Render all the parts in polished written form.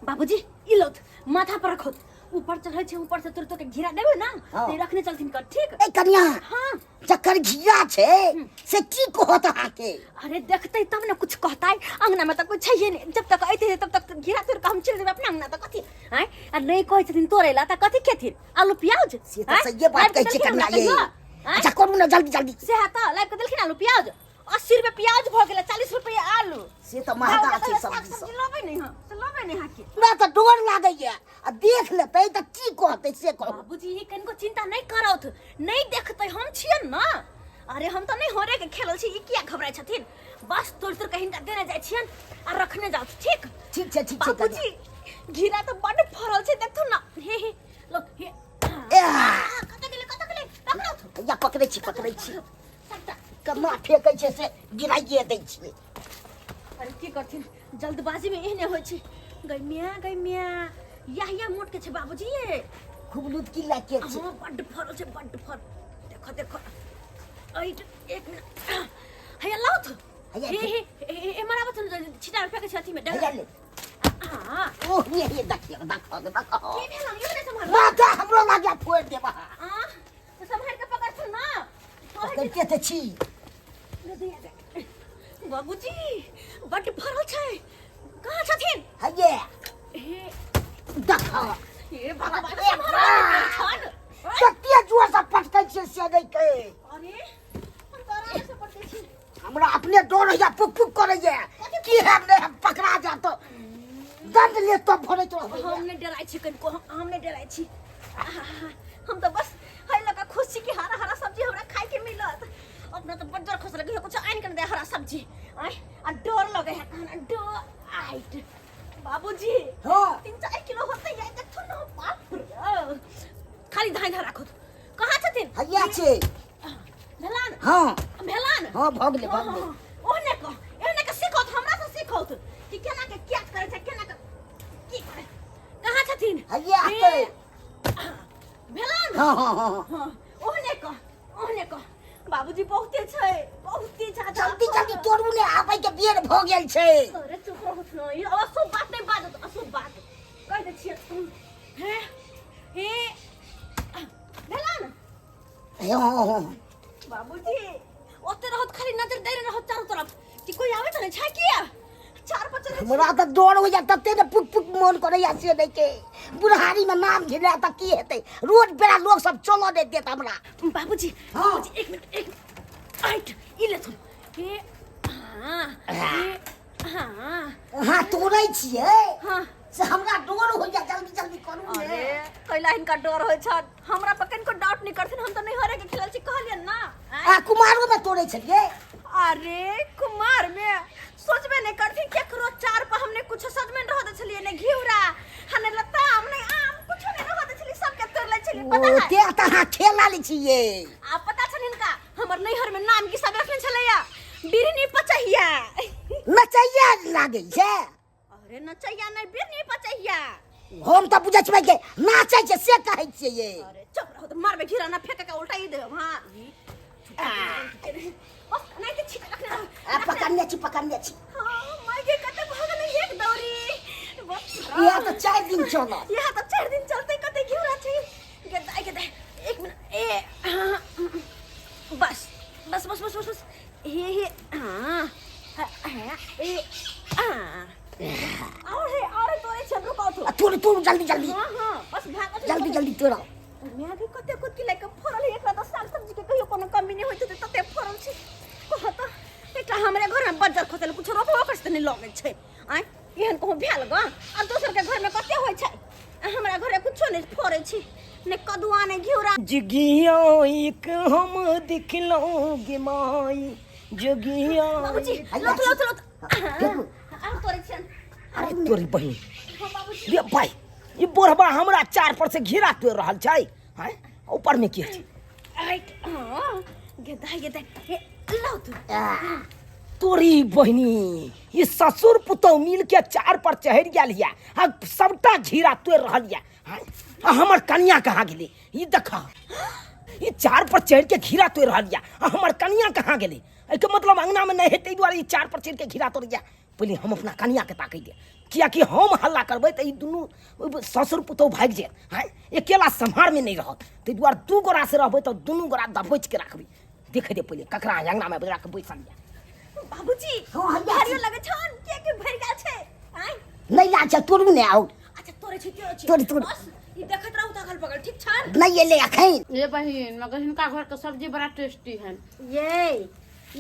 बाबूजी ई लौथ माथा पर रखो ऊपर चढ़ै छै ऊपर से तोड़ तोड़ के घिरा देबै ना हाँ। ते रखने चलथिन कर ठीक ए कनिया हाँ जकर घिया छै से की कहत अहाँके अरे देखते तब ने कुछ कहता अंगना में तो कुछ छैहे नहीं जब तक अइते तब तक घिरा तोड़ के हम चलि देबै अपना अंगना तऽ कथी आँय आ नहि कहै छथिन तोड़ै ला तऽ कथी खेथिन आलू प्याज से तऽ सहिए बात कहै छियै कनिया ये अच्छा करू ने जल्दी जल्दी सएह तऽ लाबि कऽ देलखिन आलू प्याज 80 रुपए प्याज भऽ गेलै 40 रुपए आलू से तऽ महगा छै साग सब्जी सब सब्जी लेबै नहि हँ से लेबै नहि अहाँके हमरा तऽ डर लागैया आ देख लेतै तऽ की कहतै से कहू बाबूजी ई कनिको चिंता नहि करौथ नहि देखतै हम छियन ने अरे हम तऽ नहि होरे के खेलल छी ई किया घबराइ छथिन बस तोड़ तोड़ के हिनका देने जाइ छियन आ रखने जाउ ठीक ठीक छै ठीक छै कनिया। बाबूजी घिरा तऽ बड्ड फड़ल छै देखथुन ने हे हे लो हे ए, कतऽ गेलै कतऽ गेलै पकड़ौथ हैया पकड़ै छी पकड़ै छी सबटा कमा फेकै छै से गिराइए दै छियै अरे की करथिन जल्दबाजी में एहने होइ छै गै मिया गै मिया याह याह मोट के छै बाबूजी ये खूब लुदकी लागे छै हाँ बड्ड फड़ल छै बड्ड फड़ देखो देखो ऐट एक मिनट हैया लाउथ हैया हे हे हे एमहर आबऽ ने छिटा फेकै छै अथी में हैया ले हाँ ओह ये ये देखियौ देखो देखो की भेल हम यो ने सम्हार माथा हमरो लागे फोड़ि देब अहाँ हाँ तो सम्हार के पकड़थुन ना पकड़िते तऽ छी बाबूजी बड्ड फड़ल छै कहाँ छथिन हैये हे देखो हे भगवान ए, छन कते जोर से पटकै छियै से नहि के अरे हम तो आराम से पटकै छी हमरा अपने डर होइया पुक पुक करैया की हम नहि हम पकड़ा जायब तऽ दंड ले तब भरैत रहबै हम नहि डराइ छी कनिको हम नहि डराइ छी आहा, हम तऽ बस है लऽ कऽ खुश छी कि हरा हरा सब्जी हमरा खाइके मिलत अपना तऽ बड्ड जोर खुश लगे कुछ आनि के दे हरा सब्जी आय आ डर लगे है कहना डर आइट बाबूजी हाँ 3-4 किलो होते यार देखो ना बाप रे खाली धान धान राखो कहाँ छथिन हैया छै भेलान हाँ भेलान हाँ भऽ गेलै भऽ गेलै ओहने कह एहने के सिखौत हमरा से सिखौत कि केना के क्या करै छै केना के की करै कहाँ छथिन हैया आते भेलान हाँ हाँ हाँ हाँ ओहने कह ओहने कह बाबूजी बहुते छै बहुते ज्यादा जल्दी जल्दी तोड़ू ने आबै के बेर भऽ गेल छै अरे चुप रहू न ई अशुभ बात नहि बाजत अशुभ बात कहि दै छियै हे हे भेला ने हाँ हाँ बाबूजी ओते रहत खाली नजर दै रहत चारू तरफ कि कोई आबै तऽ नहि छै किया चार पाँच हमरा तऽ डर होइया तते ने पुक पुक मोन करैया से नहि के बुढ़ारी में नाम घिना तऽ की हेतै रोड बेरा लोग सब चलऽ नहि देत हमरा बाबूजी हाँ। बाबूजी एक मिनट एक मिनट आइट ई लेथुन हे हाँ हे हाँ अहाँ तोड़ै छियै हाँ से हमरा डर होइया जल्दी जल्दी करू ने अरे कैला हिनका डर होइ छन हमरा पर कनिको डाउट नहि करथिन हम तऽ नैहरे के खेलल छी कहलियनि ना आ कुमारो में तोड़ै छलियै अरे कुमार में सोचबे नहि करथिन केकरो चार पर हमने कुछ सजमनि रह दै छलियै ने घिउरा हा ने लताम ने आम कुछो नहि रह दै छलियै सबके तोड़ लै छलियै ओ पता है ते तऽ अहाँ खेला लै छियै आ पता छनि हिनका हमर नैहर में नाम की सब रखने छलैया बिरनी पचहिया नचैया लागै छै अरे नचैया नहि बिरनी पचहिया हम तऽ बुझै छियै के नाचै छै से कहै छियै ये अरे चुप रहो तो मारबे घिरा ना फेंक के उल्टा ही देब हां बस नहीं तो छिक रखने रहो आ पकड़ने छी पकड़ने छी हाँ माय के कते भगल एक दौरी बस इएह तऽ 4 दिन चलत यहाँ तो 4 दिन चलते कते घिरा छै गेदाय गेदाय एक मिनट ए हाँ, बस बस बस बस बस बस हे हे हाँ हाँ, हाँ, ए हाँ और है और है तोरे छै रुको तो आ तोड़ तोड़ जल्दी जल्दी हाँ हाँ बस भागो जल्दी जल्दी तोड़ो मैं भी कते कुछ लए के फड़ल है एकरा तऽ साग सब्जी के कहियो कोनो कमी नहि होइत हेतै तते फड़ल छै कह तऽ एकटा हमरे घर में बज्जर खसल कुछ रोपबो कर तऽ नहि लगै छै आँय एहन कहूँ भेल ग आ दोसर के घर में कते होइ छै आ हमरा घरे कुछो नहि फड़ै छै नहि कदुआ नहि घिउरा जुगिया एक हम दिखलौं गे माई जुगिया बाबूजी हैया लौट लौट लौट देखू। आब तोरे छियन अरे तोरी बहिन हाँ बाबूजी रे भाई ई बुढ़बा हमरा चार पर से घेरा तोड़ रहल छै हैं ऊपर में के छै आइट हाँ गेदा गेदा हे लौट तोरी बहिनी ई ससुर पुतोह मिल के चार पर चढ़ि गेल या आ सबटा घेरा तोड़ रहल या हैं? आ हमर कनिया कहाँ गेलै ई देखा ई चार पर चढ़ि के घेरा तोड़ रहल या आ हमर कनिया कहाँ गेलै एहिके मतलब अंगना में नहि हेतै ताहि दुआरे ई चार पर चढ़ि के घेरा तोड़ैया पहिले हम अपना कनियाके ताकै दे कियाकि हम हल्ला करबै तऽ ई दुनू ससुर पुतहु भागि जायत आँय अकेला सम्हारमे नहि रहत ताहि दुआरे दू गोरा से रहबै तऽ दुनू गोरा दबोचिके राखबै देखै दे पहिले ककरा अङ्गनामे बजा के बैसल यऽ बाबूजी हँ, हैया भारियो लगे छन के के भरि गेल छै आँय नहि लाज छै तोड़ू ने आओर अच्छा तोरे छी तोरे छी तोड़, तोड़। बस ई देखैत रहू तऽ अगल बगल ठीक छन नहि एलै एखन ये बहिन मगर हिनका घर के सब्जी बड़ा टेस्टी है ये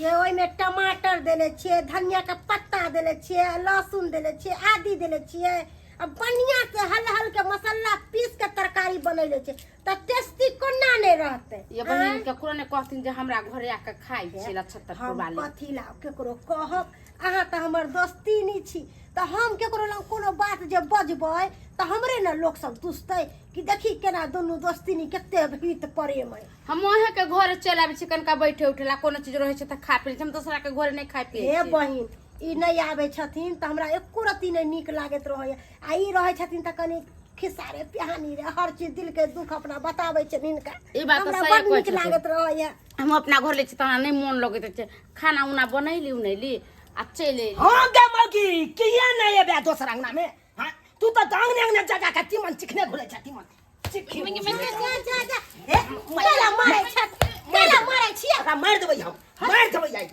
ये ओहिमे टमाटर देने छियै धनियाके पत्ता देने छियै लहसुन देने छियै आदि देने छियै आ बढ़िआँ से हल हल के मसाला पीस के तरकारी बनैले छियै तऽ टेस्टी कोना नहि रहतै ये बहिन ककरो ने कहथिन जे हमरा घरे आके खाइ छी लच्छतर हम वाली कथी ला केकरो कहब अहाँ तऽ हमर दोस्तीनी छी तऽ हम केकरो लग कोनो बात जे बजबै तऽ हमरे ने लोक सब दुसतै कि देखी केना दुनू दोस्तीनी कते हित प्रेम अइ हम अहें के घरे चलि आबै छी कनिका बैठे उठे ला कोनो चीज रहै छै तऽ खा पी लै छी हम दोसरा के घरे नहि खाइ पियै हे छी बहिन ई नहि आबै छथिन तऽ हमरा एको रत्ती नहि नीक लागैत रहैया आ ई रहै छथिन तऽ कनि खिस्सा रे पिहानी रे हर चीज दिल के दुख अपना बताबै छनि हिनका ई बात तऽ हमरा सही बड कहै नीक छथिन। लागैत रहैया हम अपना घर लै छी तऽ हमरा नहि मोन लगैत छै खाना उना बनैली उनैली आ चलि एली हाँ गे मौगी किया नहीं एबे दोसर अंगना में हाँ तू तो अंगने अंगने जा जा के तीमन चिखने घुरे छ तीमन चिखी जा जा जा ए केला मारै छ केला मारै छियै एकरा मारि देबै हम मारि देबै आई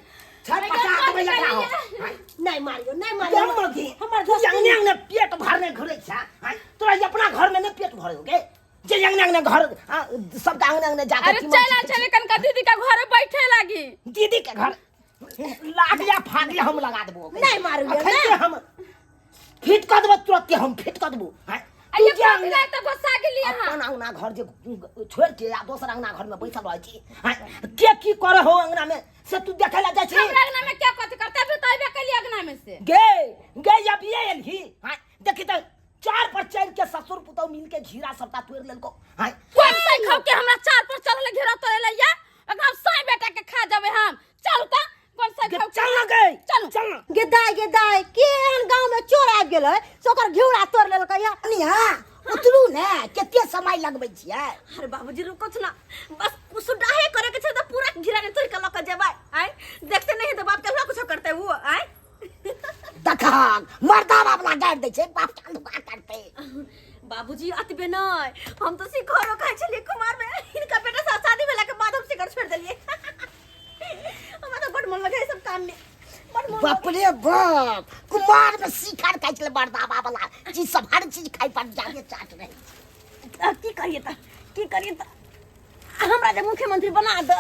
छर पचा देबै एकरा हम हाँ? नहि मारियो नहि गे मारियो मौगी हमर तू दोस्ती अंगने अंगने पेट भरने घुरे छ हाँ? तोरा ई अपना घर में नहीं पेट भरे हो गे जे अंगने अंगने घर हाँ, सबके अंगने अंगने जाके अरे तीमन चल आ चिखै चले कनिका दीदी के घरे बैठे लागी छी। दीदी के घर लाग या फाग या हम लगा देबो नहि मारू गे, अखन के हम फिट कऽ देबो तुरंत हम फिट कऽ देबो हाँ? आ ये तू जे कथी अंगना- ला तऽ गुस्सा गेली अहाँ अपन अंगना घर जे छोड़ के आ दोसर अंगना घर में बैसल रहै छी हाँ? के की करे हो अंगना में से तू देखे ला जाइ छी हमरा अंगना में क्या कथी करते अभी तो अबे कैली अंगना में से गे गे अभिये एलही हाँ? देखी तऽ चार पर चढ़ के ससुर पुतहु मिल के घेरा सबटा तोड़ि लेलको हाँ? कोन से खाओ के हमरा चार पर चढ़ल घेरा तोड़े ला या अगर हम साई बेटा के खा जाबे हम चल त कोन से गे खाओ चल ना गे चलू। चल ना गे दाय गे दाय के एहन गाँव में चोर आबि गेलै से ओकर घिउरा तोड़ लेलकै या कनिया उतरू ने कते समय लगबै छियै अरे बाबूजी रुको ना बस कुछ डाहे करे के छै त पूरा घिरा ने तोड़ के लक जेबै आय देखते नहीं तो बाप के कुछ करते वो आय देखहक मर्दा बाबला गारि दै छै बाप के अंधुका करतै बाबूजी अतबे नहीं हम तो शिखरो खाइ छलियै कुमार में हिनका बेटा साथ शादी भेला के बाद हम शिखर छोड़ देलियै हमरा तो बड मन लगे सब काम में बड मन बाप रे बाप कुमार में शिखर खाइ छलै मर्दा बाबला चीज सब हर चीज खाइ पर जादे चाट रहै लगे। की करिए त की करिए त हमरा जे मुख्यमंत्री बना द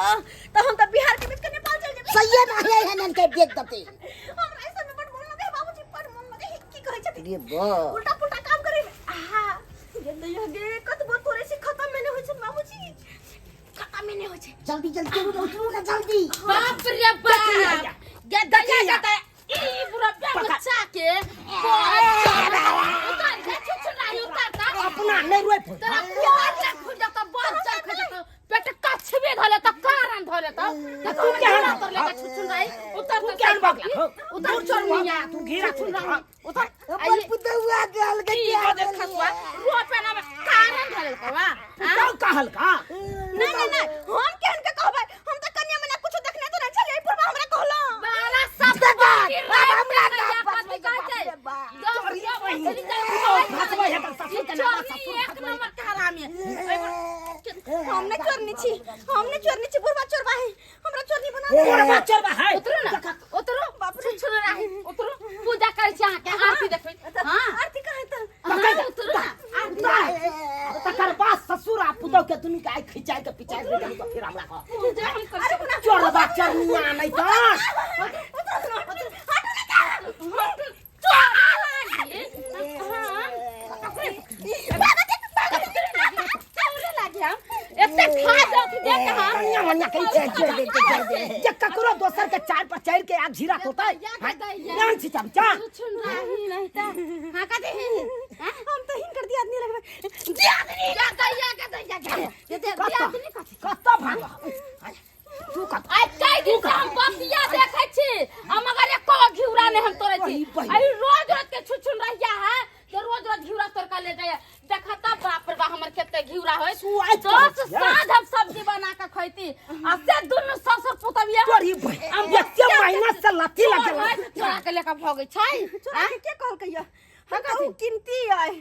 त हम त बिहार के बीच के नेपाल चल जेबै सहिए में हे हेन के बेच देतै हमरा ऐसा में बड मन लगे बाबूजी बड मन लगे की कहै छथिन रे बाप उल्टा पुल्टा काम करे में आहा ये दैया गे कतबो तोरे से खत्म में नहीं होइ छै बाबूजी खत्म में नहीं होइ छै जल्दी जल्दी उतरू उतरू ना जल्दी बाप रे बाप गे दैया गे दैया ई बुरा बच्चा के उतार दे छुछुनाई उतार ता अपना नहीं रोए तोरा बच्चा खुल जाता बच्चा खुल जाता पेट कछबे धले त कारण धले त तू केहन तोर लेके छुछुनाई उतार तू केहन भगला उतार चोरनिया तू घेरा छुछुनाई उतार अपन पुतौआ गाल के की क्या बदल खसुआ रोपे ना कारण धले कवा तू कहल का नहीं नहीं नहीं हम केहन के कहबै हम त कन्या मना कुछ देखने तो नहीं छलियै पूर्वा हमरा कहला बारा सब देखा, अब हमरा ना बचबै के बाप रे बाप। फसबै है तऽ ससुर के नाम ससुर एक नंबर के हरामी हम नहीं चोरनी छी हम नहीं चोरनी छी बुढ़वा चोरबा है हमरा चोरनी बना दे बुढ़वा चोरबा है उतरू ना उतरू बाप रे छुछु राही उतरू पूजा करै छी अहाँके आरती देखबै हां आरती कहाँ है त अहाँ उतरू ना आरती तकर बाद ससुर आ पुतोह के दुनू के आइ खिंचाइ के पिचाइ के देलू तऽ फिर हमरा कह पूजा हम करै छी चोरबा चोरनिया नहि तऽ जे ककरो दोसर के चार पर चढ़ के आग झीरा तोतै जान छी चमचा हम तो हिनकर दियादनी लगबै कत कत भाग तू कत आइ कई दिन से हम बतिया देखै छी आ मगर एको घिउरा नहि हम तोड़ै छी वही, वही। आई रोज रोज के छुछुन रहिया है जे रोज रोज घिउरा तोड़ के ले जाइए देखा त बाप रे बा हमर खेत एते घिउरा होय। सुआइत करै दस छियै। साँझ हम सब्जी बना के खैती आ से दुनू ससुर पुतबिया तोरी बहिन एते महीना से लत्ती लग गेल। चोरा के लेके भगै छै। चोरा के के कहलकै ये? हम कहू कीमती अइ।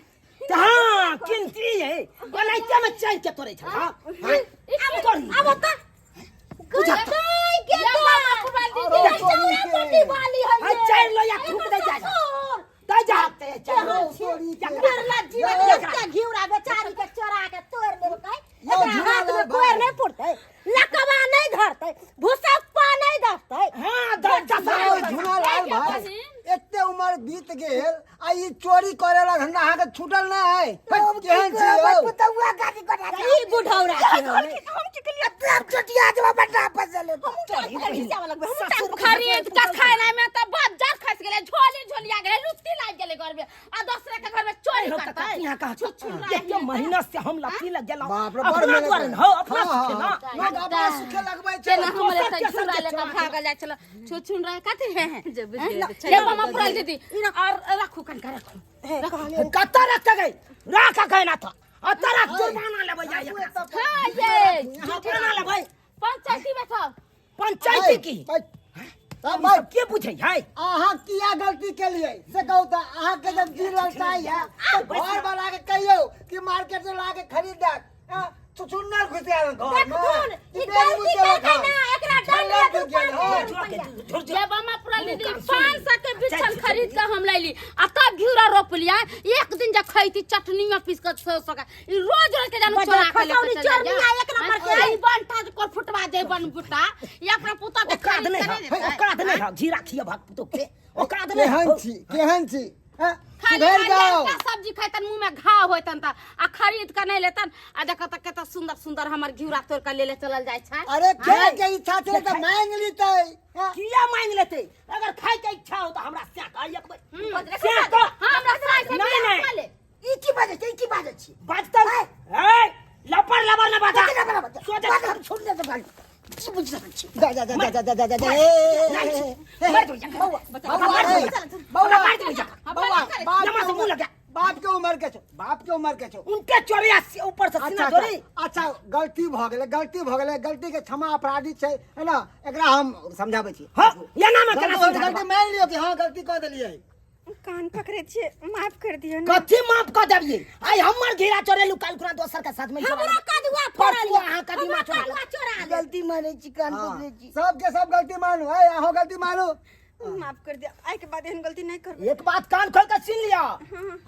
तऽ हाँ, कीमती है, ओनाहिते में चैन के तोड़ै छै। हाँ हाँ, तोरी आब तऽ बुझा। के ये मामा पुरान दीदी अरे चोरी के। पट्टी वाली है। हाँ, चैन लो या थूक दे जा दे जा यौ, चोरी के। निर्लज्जी यौ, के घिउरा बेचारी के चोरा के तोड़ लेलकै। यौ, एकरा झुना हाथ में लाल कोर भाई। नहीं फुटतै, लकवा नहीं धरतै, भूसप्पा नहीं धरतै। हाँ, दस यौ, झुना लाल भाई, एते उमर बीत गेल आ ई चोरी करे ला धंधा अहाँके छूटल नहि है? केहन छी यौ? पुतौआ गाड़ी कोना ई बुढ़ौरा के हम की केलियै? तब चटिया जब बड्डा फसल। खरीद के खाना में तऽ बज्जर खसि गेलै, झोली झोलिया गेलै, लुत्ती लागि गेलै घर में आ दोसरे के घर में चोरी करतै। यहाँ कहाँ एते महीना से हम लत्ती लग गेलहुँ। बाप रे, बड़ अपना मेहनत दुआरे है। न हो, अपना हाँ, सुखे हाँ, ना। लोग अपना सुखे लगबै छै। केना हमरे दोसर से के झूरा संगे लेके चोरा भागल जाइ छल छुछुन रहे कथी है जे बुझि गेलै तऽ ये मामा पुरान दीदी और राखू, कनका राखू। कतऽ रखते गई? राख गए ना था अतऽ राख, जुर्माना लेबै जा एकरा से। हाँ ये जुर्माना लेबै। पंचायती बैठो। पंचायती की तब ई सब के बुझै है? अहाँ किया गलती केलियै से कहू तऽ। अहाँके जब जी ललचाइ है तऽ घर वाला के कहियौ कि मार्केट से ला के खरीद देत। छुछुन्नर घुसि आयल घर में। देखथुन, ई कि बेर गलती मुँह केलकै ना, एकरा दंड छल्ला एक घुसि गेल रुपया हँ। रुपया। ये मामा पुरान दीदी, 500 के बिछल खरीद के हम लैली आ तब घिउरा रोप लिया। एक दिन जब खैती चटनी में पीस के सो सका। ई रोज रोज के जानू चोरा के लेके खसौनी चल चोरनी आ एक नंबर के। आई बनटा जे कोर फुटवा दे बन बुटा ये अपना पुता के औकात खरीद नहीं के है नहीं देतै। औकात नहीं है, घी राखिए भाग पुतोह के औकात नहीं केहन है। छी, केहन छी? हँ? खाली सुधरि जाओ। हरियरका सब्जी खैतन, मुंह में घाव होयतन त आ खरीद के नहीं लेतन आ देख त कते सुंदर सुंदर हमर घिउरा तोड़ के लेले चलल जाइ छै। अरे, खाय के इच्छा छलै तऽ मांगि लितै। हँ? किया मांग लेते? अगर खाय के इच्छा हो तो हमरा से कह एक बेर से कह। हाँ, हमरा सास से नहीं, बियाह नहीं। कऽ ले। ई की बाजै छी? ई की बाजै छी? बाजतन ए लपर लबर ना बाजा। कथी लबर लबर? सोचे बात हम छोड़ दे भाई, की बुझि रहल छी? जा जा जा जा जा जा जा जा ए, ए, ए, ए, मार दो जा बौआ, बौआ, ए, बौआ, बौआ, मार दो जा। बौआ, बाप नमाज के मुंह लगा। बाप के उम्र के छौ, बाप के उम्र के छौ। उनके चोरिया से ऊपर से सीना अच्छा जोड़ी। अच्छा, गलती भऽ गेलै, गलती भऽ गेलै, गलती के क्षमा अपराधी छै है ना? एकरा हम समझाबै छी। हां, ये ना मैं केना गलती हो गेलै, समझाबै? गलती मान लियौ कि हाँ, गलती कऽ देलियै। कान पकड़े छियै, माफ कर दियौ ना। कथी माफ कऽ देबियै? आइ हमर घेरा चोरेलू, काल्हि खुना दोसर के साथ में हमरो कदुआ फड़ल परसू यऽ। अहाँ कदीमा हमरो चोरा कदुआ चोरा लेल। गलती मानै छी, कान हाँ, पकड़ै छी। सबके सब गलती मानू है, अहाँ गलती मानू। माफ कर दिया, आइ के बाद एहन गलती नहीं करबै। एक बात कान खोल के सुन लिअ,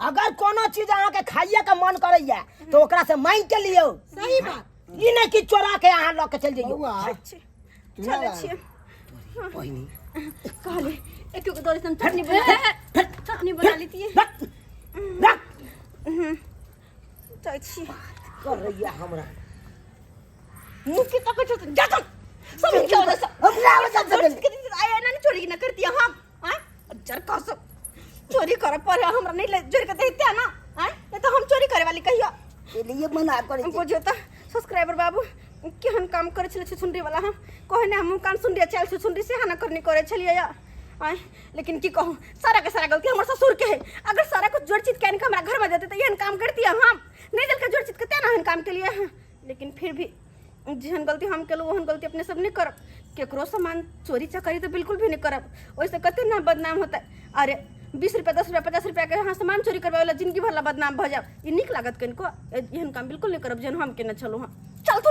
अगर कोनो चीज अहाँ के खाइए के मन करैया तो ओकरा से मांगि के लियौ। सही बात। ई नहीं कि चोरा के अहाँ लऽ के चलि जइयौ। बौआ, चलै छियै। बहिनी कहले एक एक दौड़ चटनी बना, चटनी बना लेतियै। रख रख। जाइ छी। करैया हमरा मुँह के तकै छौ जा जा सब इनके वजह से। हमरा वजह से भेलै। आइ एना नहीं चोरी न करती हम। आय जरका सब चोरी करे पड़े हमरा नहीं ले जोड़ के देते ना। आय नहीं तो हम चोरी करे वाली कहियो के लिए मना करै छी। बुझियौ तऽ सब्सक्राइबर बाबू, केहन काम करै छलै छुछुनरी वाला। हम कहने हम कान सुनरी चल छुछुनरी से ना करनी करै छलियै या। आय लेकिन की कहूँ, सारा के सारा गलती हमर ससुर के है। अगर सारा कुछ जोड़ चित के आनि के हमरा घर में देते तऽ एहन काम करती हम नहीं। देलकै जोड़ चित के तेना एहन काम के लिए हैं। लेकिन फिर भी जेहन गलती हम केलहुँ ओहन गलती अपने सब नहीं करब। केकरो सामान चोरी चकारी तऽ बिल्कुल भी नहीं करब, ओहिसँ कते ना बदनाम होतै। अरे 20 रुपया, 10 रुपया, 50 रुपया के अहाँ सामान चोरी करबै वाला जिंदगी भर ला बदनाम भऽ जायब, ई नीक लागत कनिको? एहन काम बिल्कुल नहीं करब जेहन हम केने छलहुँ हँ। चल तो।